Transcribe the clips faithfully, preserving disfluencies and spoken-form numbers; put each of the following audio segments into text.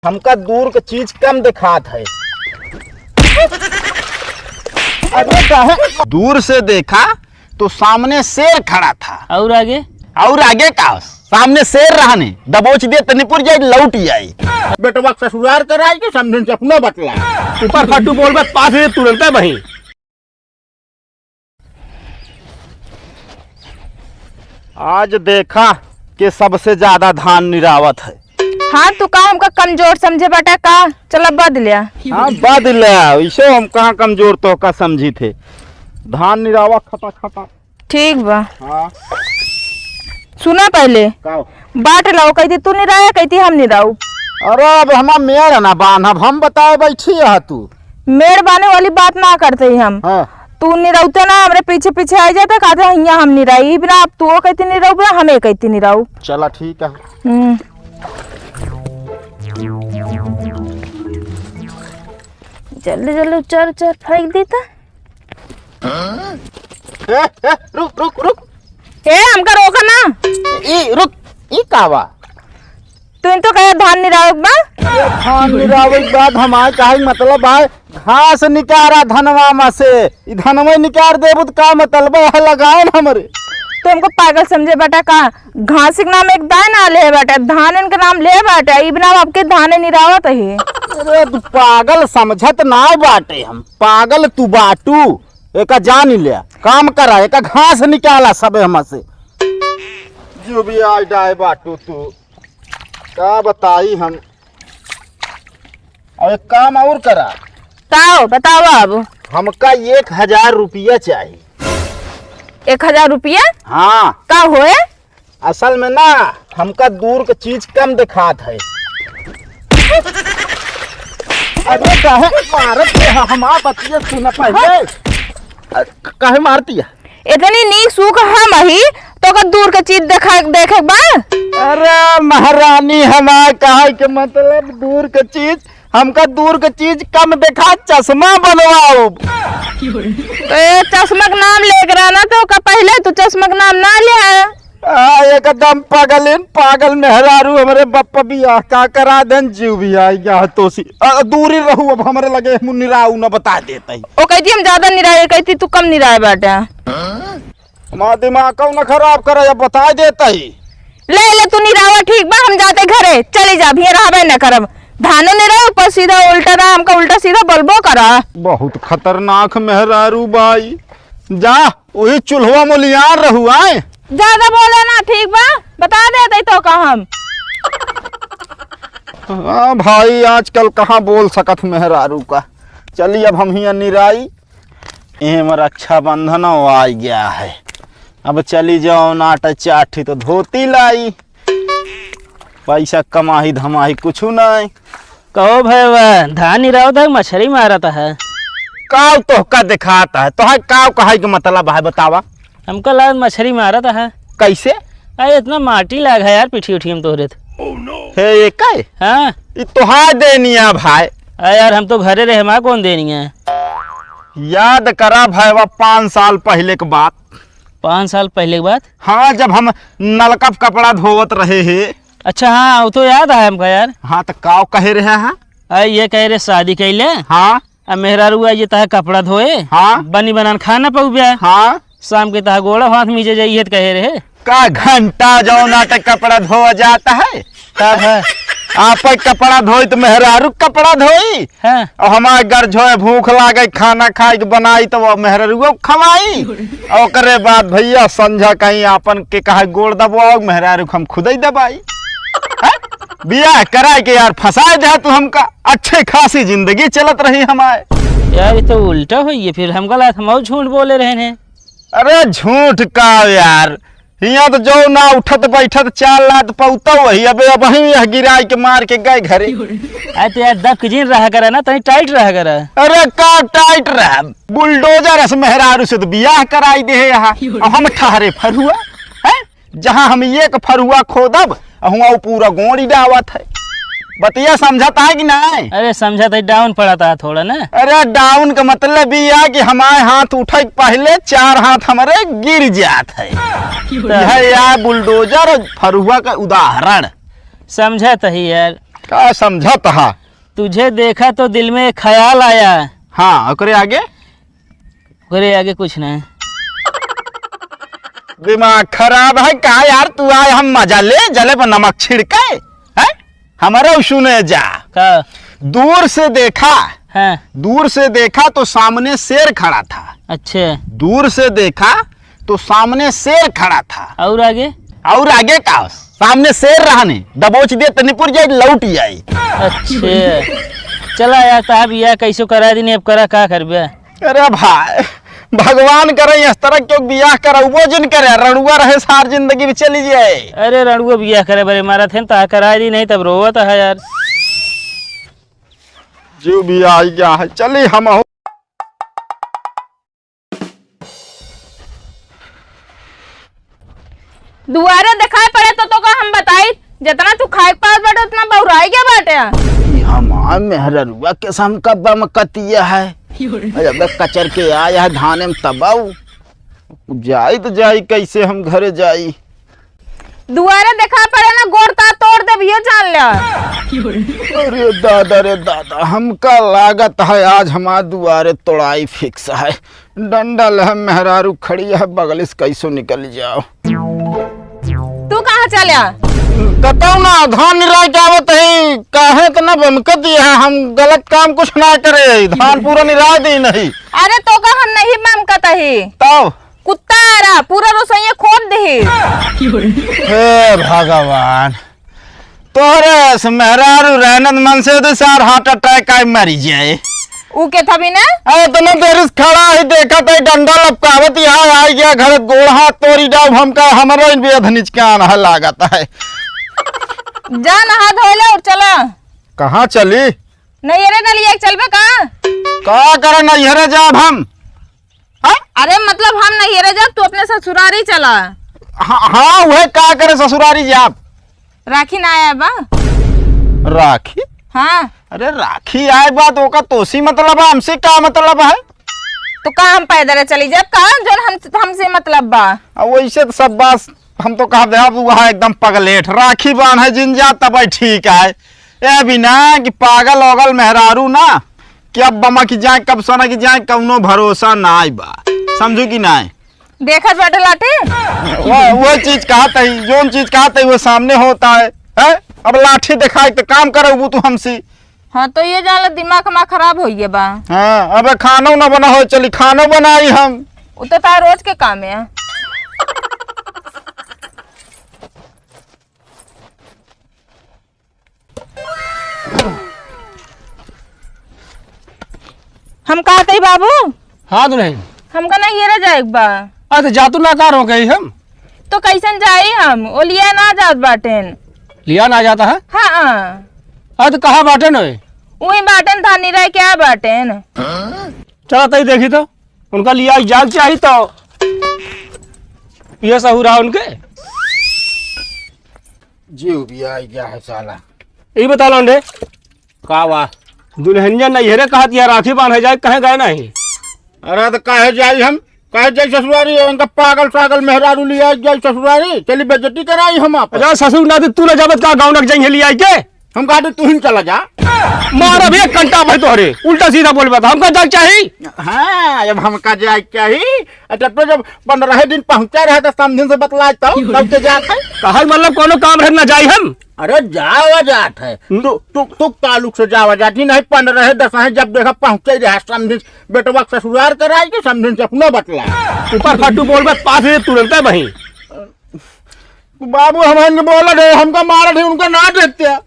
हमका दूर के चीज कम दिखात है। अरे काहे? दूर से देखा तो सामने शेर खड़ा था। और आगे? और आगे का? सामने शेर रहने, दबोच दे तनिपुर जाए, लौट आई। बेटवा ससुरार कराई के समझन से अपना बतला। ऊपर फाटू बोल बे, पास से तुरंत बही। आज देखा के सबसे ज्यादा धान निरावत है। हाँ, तू का हमका कमजोर समझे बाटा का? चला बद लिया। हाँ, बद लिया। इसे हम कहाँ कमजोर तो का समझी थे? धान निरावा खटा खटा। ठीक बा। हाँ। सुना पहले। का? बाट लाओ, कहती तू निराया, कहती हम निराऊ। अरे अब हमार मेड़ ना बांध, अब हम बताए बैठी है तू। मेड़ बांधे वाली बात ना करते ही हम। हाँ। तू निरौते ना हमरे पीछे पीछे आ जाता, कहते हियाँ हम निराई, ई बिना अब तू कहती निरऊ, बिना हमें कहती निरऊ। चला ठीक है। हम्म। जल्दी जल्दी उचार उचार फेंक देता। ए, ए, रुक, रुक, रुक। ए, हमका रोका ना। ई, रुक, ई का बा? तू तो कहे धान निरावे के बा। ये धान निरावे के बाद हमार काहे मतलब आए, घास निकारा धनवा में से। ई धनवा निकार देबू त का मतलब है लगाए न हमरे? तू हमको पागल समझे बाटा का? घास के नाम एक दाए ना ले बाटे, धानन के नाम ले बाटे। ई नाम आपके धाने निरावत है। अरे तू पागल समझत ना बाटे हम। पागल तू बाटू, एका जान ले, काम करा, एका घास निकाला सबे हमा से। जो भी आए डाए बाटू तू, का बताई हम। और एक काम और करा। का हो, बताओ अब। हमका एक हजार रुपया चाही। एक हजार रुपया? हाँ। का होए? असल में ना, हमका दूर के चीज कम दिखात है। अरे काहे मारत है? हमार बतिया सुना पहले। अरे काहे मारती है? इतनी नीक सूख हम ही, तो का दूर के चीज देखा, देखे बा? अरे महारानी, हमार कहे के मतलब दूर के चीज, हमका दूर के चीज कम देखा, चश्मा बनवाओ। तो ये चश्मा के नाम लेके रहना, तो का पहले तू चश्मा के नाम ना ले आया? आ, एकदम पगलिन, पागल मेहरारू हमरे बप्पा बियाह का करा देन, जीव भी आई गया है तोसी। आ, दूरी रहू अब हमरे लगे, मुन्नी राऊ न बता देते ही। ओ कहती हम ज्यादा निराए, कहती तू कम निराए बाटे। हमार दिमाग कौन खराब करे, अब बता देते ही। ले, ले तू निरावा ठीक बा, हम जाते घरे, चली जा, अब हियाँ रहबे न करब। धानो निराए, ऊपर सीधा उल्टा ना, हमका उल्टा सीधा बोलबो करा। बहुत खतरनाक मेहरारू बाई, जा वही चूल्हवा मोलियार रहू आए। ज्यादा बोले ना, ठीक बा? बता देते तो का हम। हाँ भाई, आजकल कहाँ बोल सकत मेहरारू का। चली अब हम हियाँ निराई, एम रक्षाबंधन आ गया है। अब चली जाओ नाटे चाठी तो धोती लाई। पैसा कमाही धमाही कुछ नहीं। कहो भैया, धान निरावत है, मछरी मारत है। काव तोहका दिखात है? तोहर काव कहे के मतलब है, बतावा। हमका लागत मछरी मारत है। कैसे? अरे इतना माटी लाग है यार, पीठी उठी हम तोहरे त। हे, ये का है? हाँ। ई तोहार देनिया भाई। अरे यार, हम तो घरे रहे, हमार कौन देनिया है? याद करा भाई, वा पाँच साल पहले के बात। पाँच साल पहले के बात? हाँ, जब हम नलका पे कपड़ा धोवत रहे हे। अच्छा, हाँ, वो तो याद है हमका यार। हाँ, तो काव कहे रहे हैं? अरे, ये कहे रहे शादी कैले। हाँ। अब मेहरारू आई जे तहे कपड़ा धोए। हाँ। बनी बनान खा ना पउबे। हाँ। शाम के तहे गोड़ा हाथ मीजे जाइए तो कहे रहे। का घंटा जौना तक कपड़ा धोआ जाता है? तब है। आप ही कपड़ा धोई तो मेहरारू कपड़ा धोई। हाँ। और हमारे घर जो है भूख लागे, खाना खाए के बनाई तो वो मेहरारू खवाई। और ओकरे बाद भैया संझा कहीं आपन के कहा गोड़ दबाओ, मेहरारू हम खुद ही दबाई। हैं? बियाह कराए के यार फंसाए दे तू हमका, अच्छे खासी जिंदगी चलत रही हमारे। यार, ये तो उल्टा होई है, फिर हमका लागत हम और झूठ बोले रहे हैं। अरे झूठ का यार, हियाँ तो जो ना उठत बैठत चार लात पौता वही, अबे अब वही यह गिराई के मार के गए घरे। अरे तो यार दब के जिन रहा करे ना, तनी टाइट रहा करे। अरे का टाइट रहा, बुलडोजर अस मेहरारू से तो बियाह कराई दे है यहाँ, और हम ठहरे फरुआ, हैं? जहाँ हम एक फरुआ खोदब, हुआ वो पूरा गोंड़ी डावत है। बतिया समझत है कि नहीं? अरे समझत है, डाउन पड़त है थोड़ा ना। अरे डाउन का मतलब ई है कि हमारे हाथ उठे के पहले चार हाथ हमारे गिर जात है। यह यार बुलडोजर और फरुआ का उदाहरण। समझत ही यार। का समझत हा? तुझे देखा तो दिल में ख्याल आया। हाँ, ओकरे आगे? ओकरे आगे कुछ ना। दिमाग खराब है का यार? तू आए हम मजा ले, जले पर नमक छिड़के, हैं? हमारा सुने जा। का? दूर से देखा, हाँ। दूर से देखा तो सामने शेर खड़ा था। अच्छा। दूर से देखा तो सामने शेर खड़ा था। और आगे? और आगे का? सामने शेर रहने, दबोच दे तनिपुर जाए, लौट जाए। अच्छा, चला यार, तहा बियाह कैसो करा दी, अब करा का करबे? अरे भाई, भगवान करे इस तरह क्यों बियाह करउबो जिन करे, रणुआ रहे सार जिंदगी में चली जाए। अरे रणुआ बियाह करे बरे मारा थे, तहा करा दी, नहीं तब रोवत है यार। जो भी आई गया है, चली हम हो। दुआरे देखाई पड़े तो, तोका हम बताई, जितना तू खाए के पास बाटे, उतना बौराई गया बाटे। ई हमार मेहररुआ के सामने कब्बा में कतिया है। अरे अबे कचर के आया है धाने में तबाऊ। जाई तो जाई, कैसे हम घरे जाई? दुआरे देखा पड़े ना, गोड़ ता तोड़ देबियो, जान ल्या। अरे दादा रे दादा, हमका लागत है आज हमार दुआरे तोड़ाई fix है। डंडा लह मेहरारू खड़ी है, बगल से कैसो निकल जाओ। तू कहाँ चल्या? कतौ ना, धान निराई के आवत है, काहे इतना बमकत है? हम गलत काम कुछ ना करे, धान पूरा निराई दी नहीं। अरे तोका हम नहीं बमकत ही। तब? कुत्ता आ रहा, पूरा रसोईया खोद दे। हे भगवान, तोहरे से मेहरारू रहनत मन से तो सार heart attack आए मरी जाए। ऊ के था भी ना? अरे तुम देर से खड़ा ही देखत है, डंडा लपकावत यहाँ आ गया घर, गोड़ हाथ तोड़ी जाओ, हमका हमरो इन बेधनिच कान है लागत है। जा नहा धो ले और चला। कहाँ चली? नैहरे न लिया चलबे का? का करे नैहरे जाब हम? हाँ? अरे मतलब हम नैहरे जाब, तू अपने ससुरारी चला। हाँ, हाँ, वह का करे ससुरारी जाब? राखी ना आया बा। राखी? हाँ। अरे राखी आए बा तो ओका तोसी मतलब है, हमसे का मतलब है? तो का हम पैदल चली जाब का, जोन हम, हमसे मतलब बा? अब वैसे तो सब बात हम तो कहा देहब, वहाँ एकदम पगलेट। राखी बांधे जिन जा तब ठीक है। ए बिना कि पागल ओगल मेहरारू ना, कि अब बमा की जाए, कब सोना की जाए, कौनो भरोसा नाई बा। समझू कि नाई? देखत बाटे लाठी? वो, वो चीज कहत है, जोन चीज कहत है, वो सामने होता है, हैं? अब लाठी दिखाई तो काम करबू तू हमसे। हाँ, तो ये जान लो, दिमाग हमार खराब हो गया बा। हाँ, अब खानो ना बना हो, चली खानो बनाई हम। वो तो तार रोज के काम है। हम कहत ही बाबू। हाँ दुल्हन। हमका नैहरे जाए के बा। अरे तो जा तू ना, का रोके ही हम? तो कैसन जाई हम? ओ लिया ना जात बाटेन। लिया ना जाता है? हाँ, हाँ। अरे तो कहाँ बाटेन ओए? उही बाटेन, धानी रह क्या बाटेन? चला तई देखी तो, उनका लिया जाग चाही तो। ये सहूर है उनके। जीव भी आई गया है साला। ई बता लौंडे। का बा? दुल्हनिया नैहरे कहत या राखी बांधे जाए, कहे गए नहीं? अरे तो कहे जाई हम, कहे जाई ससुरारी, उनका पागल सागल मेहरारू लिया जाई ससुरारी, चली बेइज्जती कराई हम आप। अरे ससुर ना, तू ना जाबत का गाँव नक जाइए लिया के? हम कहते तू ही चला जा। मारा भी एक घंटा भाई तोहरे, उल्टा सीधा बोल बता, हमका जाग चाही। हाँ, अब हमका जाए चाही। अच्छा, तो जब पन्द्रह दिन पहुँचा रहे तो समझिन से बतलाए तो, तब के जात है। कहा मतलब कोनो काम रहे ना जाई हम? अरे जावा जात है। हम्म। तू, तू, तू ताल्लुक से जावा जाती नहीं, पन्द्रह दस है, जब देखा पहुँचे रहे समझिन, बेटवा के ससुरार कराई के समझिन से अपना बतला। ऊपर फाटू बोल बस पास है तुरंत है वहीं। बाबू, हम इनके बोला थे, हमका मारा थे, उनका ना देते।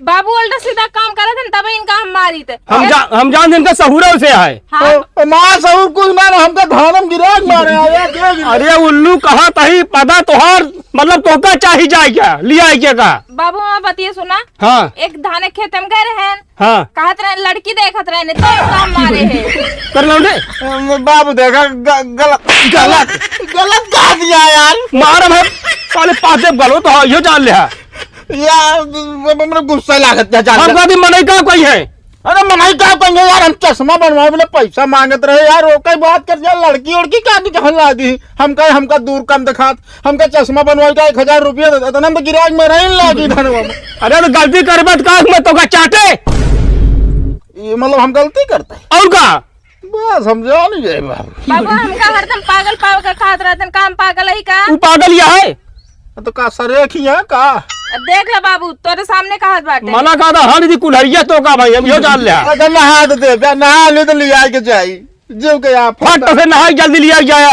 बाबू उल्टा सीधा काम करत हन, तब इनका हम मारी थे। हम जा-, हम जान इनका सहूरा से आए। हाँ। ओ, ओ, माँ सहूर कुछ ना, ना, हमका धानम गिरा के मारे आया, देख ले। अरे उल्लू, कहा तही पता तोहार, मतलब तोहका चाही जाए क्या, लिया आए क्या का? बाबू, हमार बतिया सुना। हाँ। एक धाने खेत में गए रहन। हाँ। कहत रहे, लड़की देखत रहे, तो इनका हम मारे है। कर लो रे। बाबू देखा, ग-, गलत, गलत, गलत कह दिया यार। मारम है, साले पाँच जब गलो तो हाँ, यो जान ले है। यार, अब हमरा गुस्सा लागत है, जान हम ले। कहती मनई का कोई है? अरे मनई का कहेंगे यार, हम चश्मा बनवावे बदे पैसा मांगत रहे यार, ओके बात कर यार, लड़की उड़की का नहीं कहन लागी। हम कहे हमका दूर कम दिखात, हमका चश्मा बनवाई का एक हजार रुपया दे, इतना में तो गिराक में नहीं लागी धनवा में। अरे तो गलती करबे तो का मैं तोका चाटे? ये मतलब हम गलती करते हैं? और का? बस हम जान ही गए बाबू। बाबू, हमका हरदम पागल पागल कहत रहतन, का हम पागल ही का? उ पागल या है। तो का सरेख ही है का? अब देख ले बाबू, तोरे सामने कहत बाटे। मना कहा था, हाँ दीदी, कुल्हरिया तो का भाई, हम यो जान ले। अगर नहा दे दे, बे, नहा ले तो लिया के जाई। जो के आप फट से नहा के जल्दी लिया के जाया।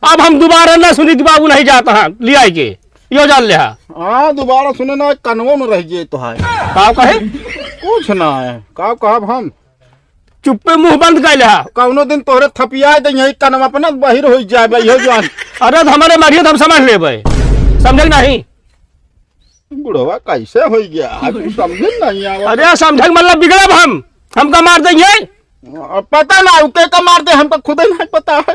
अब हम दोबारा ना सुनी कि बाबू नहीं जाता है लिया के, यो जान ले। हाँ, दोबारा सुने ना, कनवो में रह जाए तो है। का कहे? कुछ ना है, का कहब हम? चुप्पे मुंह बंद कर ले। कौनो दिन तोहरे थपिया दे, यही कनवा अपना बहिर हो जाए भाई, हो जान। अरे तो हमारे मारियो तो हम समझ लेबे, समझे नहीं? बुढ़वा कैसे हो गया? कुछ समझे नहीं आवा। अरे समझे मतलब बिगड़ब हम, हमका मार देंगे। पता ना, उ के का मार दे, हमका खुदे नहीं पता है।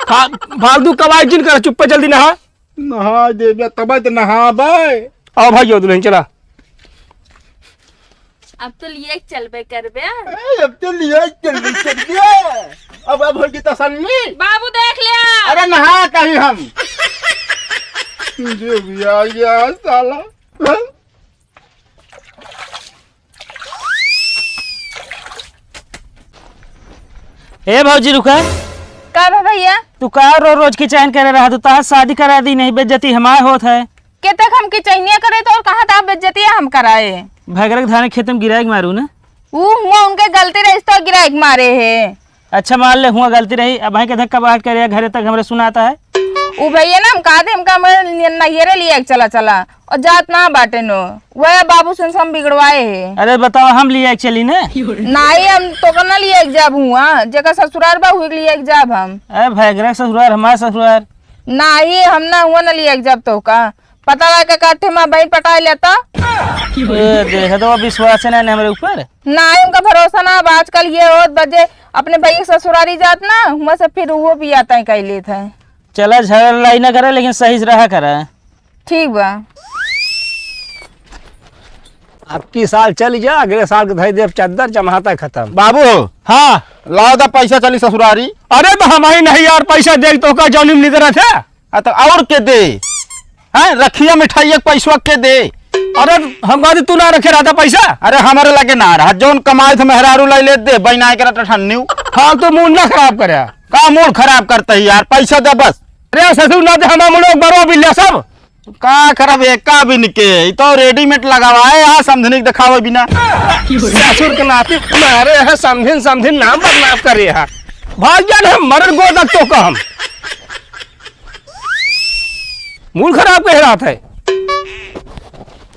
फा-, फालतू कवायद जिन कर, चुप्पे जल्दी नहा। नहा देबे तब तो नहाबे। आओ भाई, यो दुल्हन चला। अब तो लिए चलबे करबे। ए, अब तो लिए चलबे करबे। अब, अब होगी तसल्ली। बाबू देख लिया। अरे नहा कहीं हम। जो भी आ गया साला। ए भौजी रुका। का बा भैया? तू का रो रोज की चैन करे रहा, तू तहार शादी करा दी नहीं, बेइज्जती हमार होत है। के तक हम की चैनिया करे तो और कहाँ था बेइज्जती हम कराए? भगरक धान खेत में गिराए के मारू ना। ऊ हुआ उनके गलती रही तो गिराए के मारे है। अच्छा मान ले हुआ गलती रही, अब भाई के धक्का बाट करे घरे तक हमरे सुनाता है। उ भैया ना हम कहा थे, हमका हमरे नैहरे लिया के चला चला, और जात ना बाटे नो, वह बाबू सुन से हम बिगड़वाए है। अरे बताओ हम लिया के चली ना। नाही हम तो का ना लिया के जाब हुआ, जेकर ससुरार बा हुए के लिया के जाब हम। अरे भैगरा ससुरार हमार ससुरार। नाही हम ना हुआ ना लिया के जाब तो का, पता लगा के काठे माँ बहन पटाए लेता। ए, देख तो विश्वास है ना हमरे ऊपर। नाही उनका भरोसा ना बा, आजकल ये होत बजे अपने भैया के ससुरारी जात ना, हुआ से फिर वो भी आता है कह लेत है। चला झगड़ा लड़ाई ना करे, लेकिन सही से रहा करे। ठीक बा। अब की साल चली जा, अगले साल के धई देब चद्दर, जमाता खत्म। बाबू। हाँ। लाओ दा पैसा, चली ससुरारी। अरे तो हमारी नहीं यार, पैसा दे तो का जौनी में निकरा था। आ, तो और के दे? हैं, रखिया मिठाई एक पैसवा के दे? अरे, हम कहते तू ना रखे रहता पैसा? अरे, हमारे लगे ना रहा, जौन कमाए थे मेहरारू लाई ले दे, बैना के रटा ठन्नी। फालतू मूड ना खराब करे। का मूड खराब करते ही यार, पैसा दे बस। अरे ससुर ना दे, हमारे मुड़ो बरो बिल्ला सब। का करब एका बिन के, ई तो रेडीमेड लगावाए, आ समझनी के देखावे बिना। ससुर के नाती मारे है, समझिन, समझिन नाम बदनाम करे है। भाग जा, हम मरन गोदक तो कहम। मूड खराब कह रहा था।